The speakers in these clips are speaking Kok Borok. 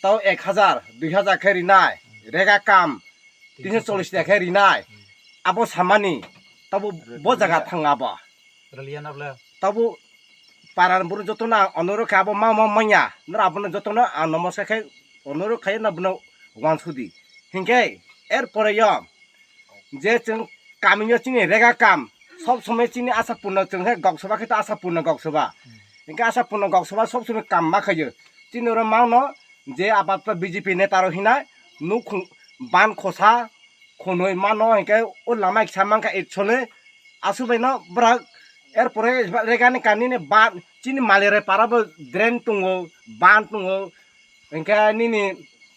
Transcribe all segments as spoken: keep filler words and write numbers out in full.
tau ek hazar, dui hazar khe rinai, rega kam, tinso chollish taka khe rinai, abo samani, tabo bo jaga thang abo. Rwliya na bwle. Tabo paran buru jotono ang onoro khe abo ma ma manya, nora abono jotono ang nomoskar khe onoro khe na bono wansudi. Hinkhe er pore yo je chwng kamio chini rega kam, sob somoi chini Asha Purna chwng khe gok sabha khe to Asha Purna gok sabha. Hinkhe Asha Purna gok sabha sob somoi kam ma khaio. Chini oro mangno je apato B J P neta rok hinai nukhung ban khosa khonoi mano hinkhe o lama kisa mankha actually aswk baino bwrak er pore regani kanini ban chini Malirai para bo drain tongo, ban tongo, hinkhe nini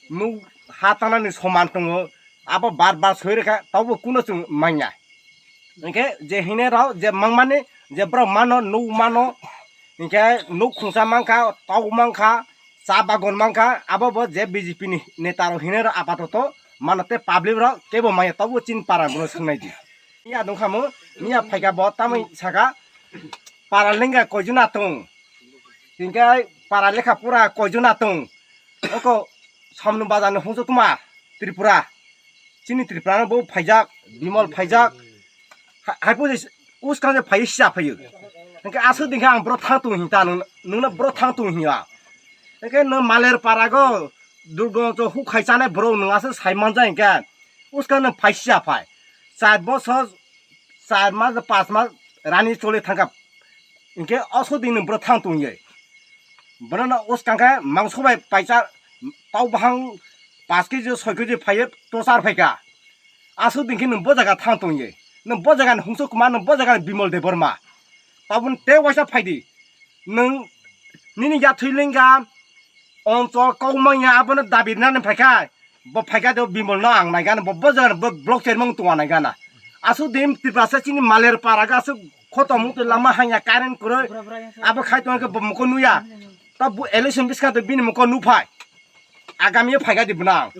nuk ha tangnani soman tongo, abo bar bar soi rwkha, tabo kuno chwng manya. Hinkhe je hine rok je mangmani je borok mano, nuk mano, hinkhe nuk khungsa mankha, tok mankha, cha bagon mankha, abo bo je B J P ni neta rok hine rok apatoto mano tei public rok kebo manya, tabo chini para bono swngnai di. Miya dongkhamu, miya phaikha bo tamoi saka, para lengga koijuna tong. Hinkhe para lekha pura koijuna tong. Oko Samnu bazar ni hungso tuma Tripura. Chini Tripura no bo phaijak, Bimal phaijak. Ha-, hai puje uskang je phai sia phaio. Hinkhe aswk dingkhe ang bro thang tong hinta nung, nungno bro thang tong hinya. Hinkhe no Maler para go Durgo to hukhai chane bro nung aswk sai manja hinkhe. Uskang no phai sia phai. Char bosor, char mas, pas mas rani chole thangkha. Hinkhe aswk ding nung bro thang tong ye. Bono no uskang khe mangso bai paisa tau bahang pas keji, soi keji phaiyo tochar phaikha. Aswk ding khe nwng bo jaga thang tong ye. Nwng bo jaga ni hungso kuma, nwng bo jaga ni Bimal Debbarma. Tabun tei waisa phaidi. Nwng nini yathwi lengga, onchol kok manya abono dabi rwnani phaikha. Bo phaikha de Bimal no ang naigana, bo, bo jaga ni bo block chairman tongwa naigana. Aswk din Tiprasa chini Maler para ga aswk khotom mungtwi lama hanya current kwrwi. Abo khai tongkhe bo muko nuya. Ta bo election bwskango bini muko nuphai. Agami phaikha di bwnang.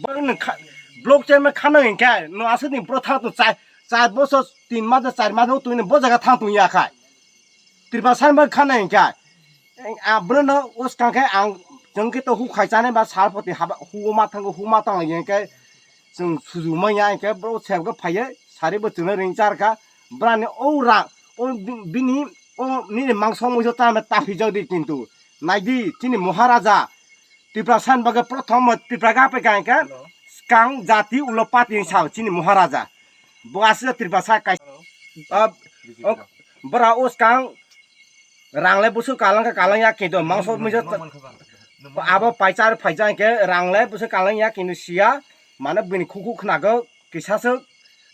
Borokni kha-, block chairman khana hinkhe, no aswk ni bwrwi thang tong chai, char bosor, tin mas, char mas no twi ni bo jaga thang tong ya khai. Tiprasa ni bagwi khana hinkhe, a bwrwi no uskang khe ang chwng khe to hukhai chani ba sal poti haba huma thango, huma tang lai hinkhe chwng suju manya hinkhe bro sep khe phaiye sari bo chwngno ring char kha. Brani o rang, o bi-, bini, o nini mangso muiso ta taphi jodi kintu. Naidi chini Maharaja. Tiprasa ni bagwi prothom Tipra ga pai kha hinkhe skang jati ulo pati sao chini Maharaja. Bo aswk Tiprasa kai-, ah, ok, bora o skang rang le busu kalang kha kalang ya kintu mangso muiso abo paisa phai ja hinkhe rang le busu kalang ya kintu sia mane bini khukhu khnago kisa swk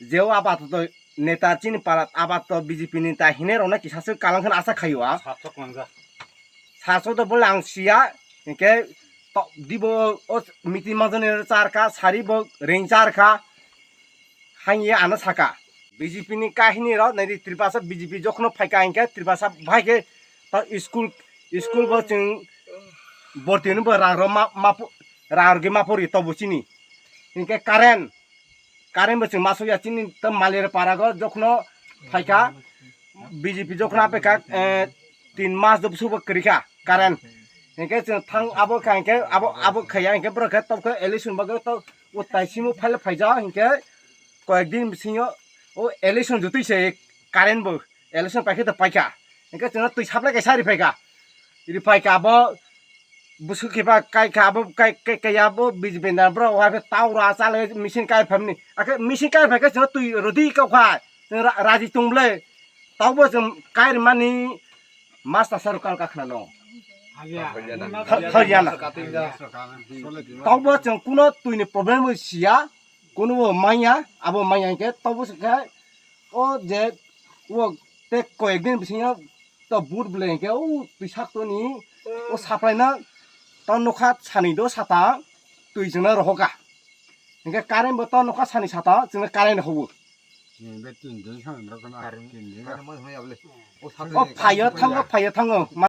jeo abato neta chini para abato B J P neta hine rok na kisa swk kalang khna asa khaio a. Satsok to bole ang sia, hinkhe to, dibo o meeting majani char kha, sari bo ring char kha, hangye ano saka. B J P ni kahini rok, nai di Tiprasa B J P jokhono phaikha hinkhe Tiprasa bahai khe to school, school bo chwng borti hwnwi bo rang rok ma, ma, rang rwgwi ma pori tobo chini. Hinkhe current, current bo chwng masuk ya chini to Malir para go jokhono phaikha, B J P jokhono apaikha, eh, tin mas do busubo kwrwikha current. Hinkhe chwng thang abo kha hinkhe abo, abo khaya hinkhe borok khe tobokhe election bagwi to o taisimo phaile phaija hinkhe koyek din bisingo o election jotwi se current bo election paikhe to paikha. Hinkhe chwngno twi supply kaisa ri phaikha. Ri phaikha abo bwswk khiba kai kha, abo kai, kai, kai abo B J P ni borok wahai khe taura chale machine kai phamni. Akhe machine kai phai khe chwng twi rwdi kok kha. Chwng ra-, raji tong ble. Taubo chwng kai rwmani master sir kal kakhna no. Kha-, khalyana. Taubo chwng kuno twi ni problem bo siya, kuno bo manya, abo manya hinkhe taubo se khe o je o te koyek din bisingo to but bwle hinkhe o twi sak toni o supply na to nokha sani do sata twi chwngno rohoka. Hinkhe current bo to nokha sani sata chwngno current hobo. Chini be tin din song borok no. Current. Tin din. Current mo hwnwi abole. O phayo thango, phayo thango.